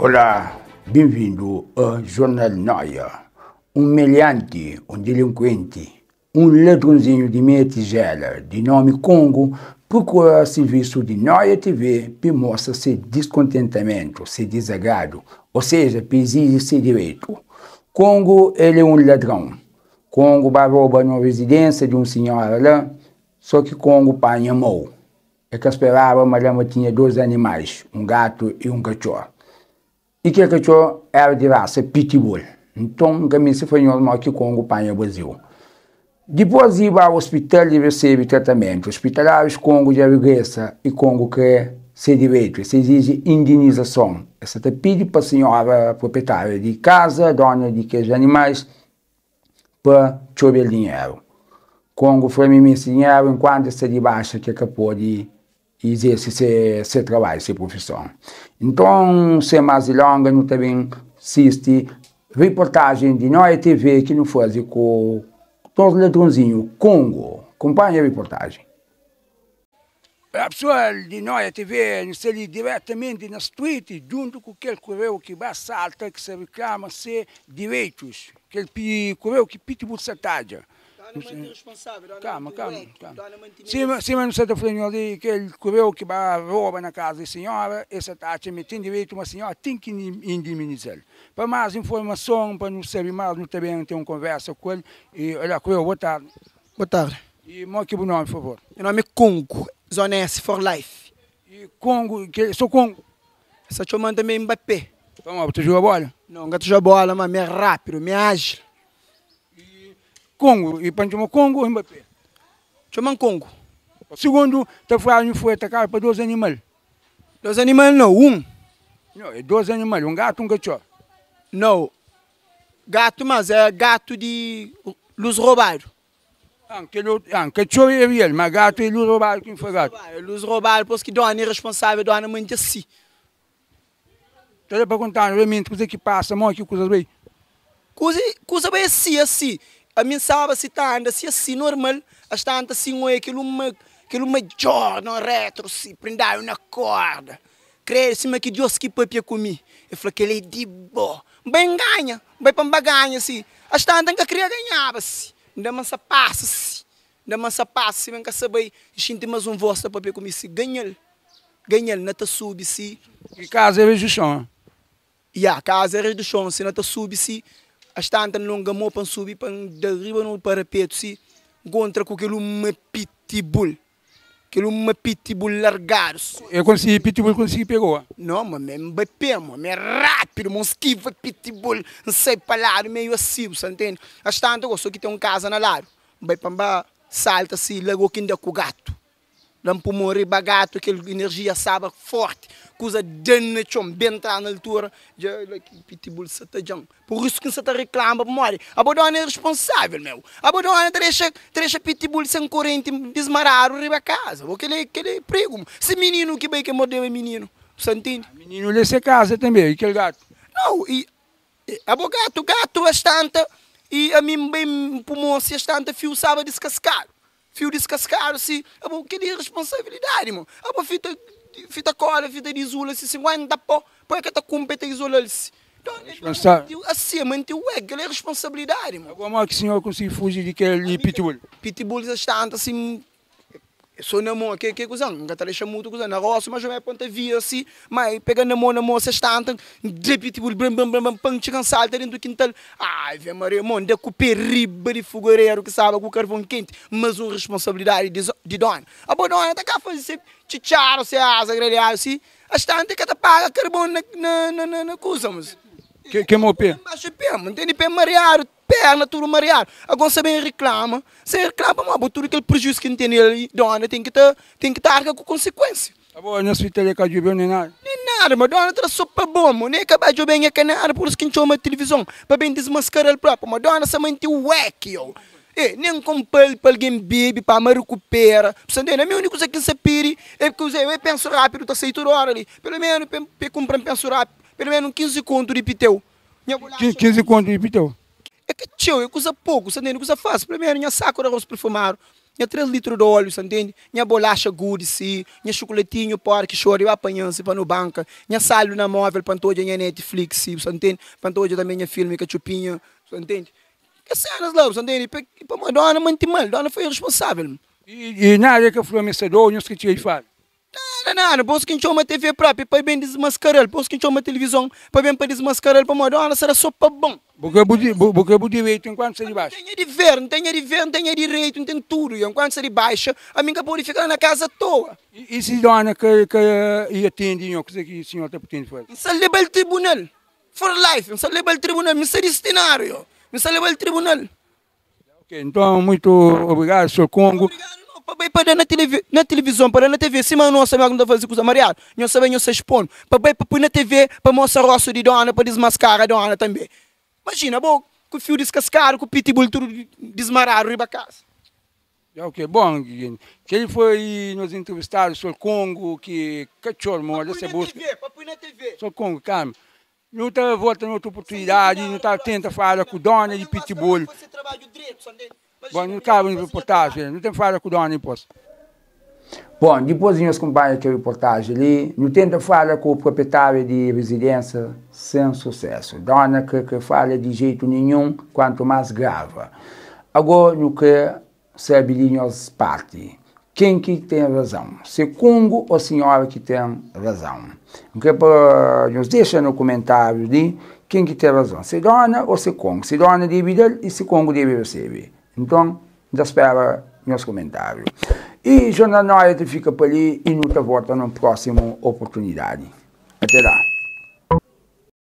Olá, bem-vindo a Jornal Noia. Um meliante, um delinquente, um ladrãozinho de meia tigela, de nome Congo, procura serviço de Noia TV para mostra seu descontentamento, seu desagrado, ou seja, para exige seu direito. Congo, ele é um ladrão. Congo vai roubar na residência de um senhora lá, só que Congo panha mão. É que esperava, mas ela tinha dois animais, um gato e um cachorro. E aquele cachorro era de raça pitbull. Então, caminho se foi normal que Congo panha Brasil. Depois ia ao hospital e recebe tratamento. Hospitalários Congo já regressa e Congo quer ser direito, se exige indenização. Essa te pede para a senhora proprietária de casa, dona de aqueles animais, para chover dinheiro. Congo foi me dinheiro enquanto está de baixa que acabou de exercer seu, seu trabalho, sua profissão. Então, sem mais delongas, não também assiste reportagem de Noia TV que não faz com o ladrãozinho Congo. Acompanhe a reportagem. A pessoa de Noia TV não está ali diretamente na street, junto com aquele correio que vai salta, que se reclama ser direitos. Aquele correio que pitbull satádia. Calma, calma, calma. Sim, sim, mas não está falando ali, aquele correio que vai rouba na casa da senhora, essa taxa me tem direito, uma senhora tem que indemnizar. Para mais informação, para não saber mais, não também ter uma conversa com ele. E, olha, correio, boa tarde. Boa tarde. E mostre o nome, por favor. Meu nome é Congo, Zona S for Life. E Congo, que, sou Congo. Só chamando também Mbappé. Vamos lá, você joga bola? Não, gato joga bola, mas é rápido, me ágil. Congo, e para chamar Congo ou Mbappé? Chamam Congo. Segundo, tá falando foi atacado para dois animais. Dois animais não, um. Não, é dois animais, um gato e um cachorro. Não, gato, mas é gato de luz roubado. Ah, aquele outro, ah, cachorro é real, mas gato é luz roubado, quem foi gato? Luz roubado, pois que dona é responsável, dona mãe de si. Então é para contar, realmente, coisa que passa, mão que coisa bem. Coisa, coisa bem assim, assim. A mim sabe se tá anda assim, assim, normal. A está assim, é aquilo uma, aquilo uma jornal retro, se prendeu na corda. Creio, cima que Deus que papia comigo. Eu falei que ele é de boa. Bem ganha, bem para ganha, assim. A está andando que queria ganhar, assim. Ainda mansa passa, assim. Ainda mansa passa, assim, vem cá saber. E sinto mais um voz da papia comigo, assim. Ganha-lhe. Ganha-lhe, não te sube, assim. E casa é do chão? E a casa é do chão, assim, não te sube, assim. A estante longa mão para subir, para de riba no parapeito, assim. Encontra com aquele uma pitbull. Aquele uma pitbull largado. Eu consegui, pitbull consegui pegou. Não, mas é Mbappé, mano, é rápido, mano, esquiva pitbull, não sei para lá, meio assim, você entende? A estante, eu só que tem um casa na lado. Vai para salta assim, largou quem dá com o gato. Lampo morrer bagato, aquela energia sabe forte, coisa dana chão, bem entrar na altura, já like, pitbull se tá jam. Por isso que você tá reclama, morre. A bodona é responsável, meu. A bodona deixa, deixa pitbull sem corrente desmarar o riba casa. Aquele, aquele perigo. Se menino que bem que mordeu é menino. Você entende? Menino lhe se casa também, aquele gato. Não, e a bo gato, gato bastante, e a mim bem pulmão se bastante fio sabe descascar. Fio descascado, assim, a bo que responsabilidade, irmão. A bo fita, fita cola, fita de isola, assim, 50 pó, põe que tá com peta isola, assim. Então, assim, mano, o é, aquela é responsabilidade, irmão. Como é que o senhor conseguiu fugir daquele pitbull? Pitbull está assim, sou na mão, que que coisa, não tá deixando muito coisa na roça, mas eu me ponta via assim, mas pega na mão, na mão, você está de pitbull, brum brum brum, brum, pam, chega salta dentro do quintal. Ai, vem Maria, mano, de cupê riba de fogareiro que sabe com carvão quente, mas uma responsabilidade de, de dona. A boa dona tá cá fazer chicharo, se asa grelhado assim, a estante que tá paga carvão na na na na, na coisa, mas Que queimou o pé? Embaixo pé, não tem pé mareado, perna tudo mareado. Agora você bem reclama, você reclama, mas tudo aquele prejuízo que tem ali, dona tem que tá, tem que estar com consequência. Tá bom, não se tele que nem nada. Nem nada, mas dona tá sopa bom, mano, nem acabar de bem é canada, por isso que a gente chama televisão, para bem desmascarar o próprio, mas dona se mantém o eque, eu. É, nem com para alguém bebe, para me recupera. Você entende? A minha única coisa que você pede é porque eu, eu penso rápido, tá saindo toda hora ali. Pelo menos, para comprar um penso rápido, pelo menos 15 conto de piteu. 15 conto de piteu? É que tio, é coisa pouco, você entende? Coisa fácil. Pelo menos, minha saco de arroz perfumado. Nha 3 litru di óleo, sa ntende? Nha bolaxa good si, nha xukulatinhu pa óra ki xori ba panha-m si pa nu banka, nha saldu na móvel pa N ta odja nha Netflix si, sa ntende? Pa N ta odja tanbe nha filmi Katxupinha, sa ntende? Kes sénas la, sa ntende? Pa pamodi dóna manti mal, dóna foi irresponsável. I nada ka fla ma e sta dou, nhos ka txiga di fala. Nada, nada, bos ki N txoma TV propi pa ben dismaskara-l, bos ki N txoma tilivizon pa ben pa dismaskara-l, pamodi dóna sta da so pa bon. Bu ka bu bu ka bu direitu enkuantu sta di baxu. N ten nha diver, N ten nha diver, N ten nha direitu, N ten tudu, i enkuantu sta di baixa, ami N ka pode fika la na kaza atoa. I si dóna ka ka i atende nho, kuze ki sinhor ta pretende faze? N sta leba-l tribunal, for life, N sta leba-l tribunal, mi sta distinadu, yo, N sta leba-l tribunal. Ok, nton muito obrigado Sr. Congo. Obrigado no pa bai pa da na televi na tilivizon pa da na TV sima nos sabe ki nu ta fazi kuza mariadu nhos sabe nhos sa exponu pa bai pa pui na TV pa mostra rostu di dona pa dismaskara dona tanbe imajina bo ku fiu diskaskadu ku pitbull tudu dismaradu riba kasa. Ok, bon kel foi nos entrevistadu Sr. Congo ki katxor morde sa buska. Pa pui na TV. Sr. Congo kalma Nu ta volta na otu oportunidadi, nu ta tenta fala ku dona di pitbull. Bon, nu kaba nos reportaji, nu ten fala ku dona dipos. Bon, dipos di nhos kunpanha kel reportaji li, nu tenta fala ku proprietáriu di rezidensia sen susesu. Dona ka kre fala di jeitu ninhun, kuantu más grava. Ago nu kre Sabe di nhos parti, ken ki ten razon? Se Congo o senhora ki ten razon? N kre pa nhos dexa na kumentarius li ken ki ten razon, se dona o se Congo? Se dona debe dal i se Congo debe resebe. Nton, N ta spera nhos kumentariu. I Jornal Noia ta fika pa li i nu ta volta na un prosimu oportunidadi. Ate la!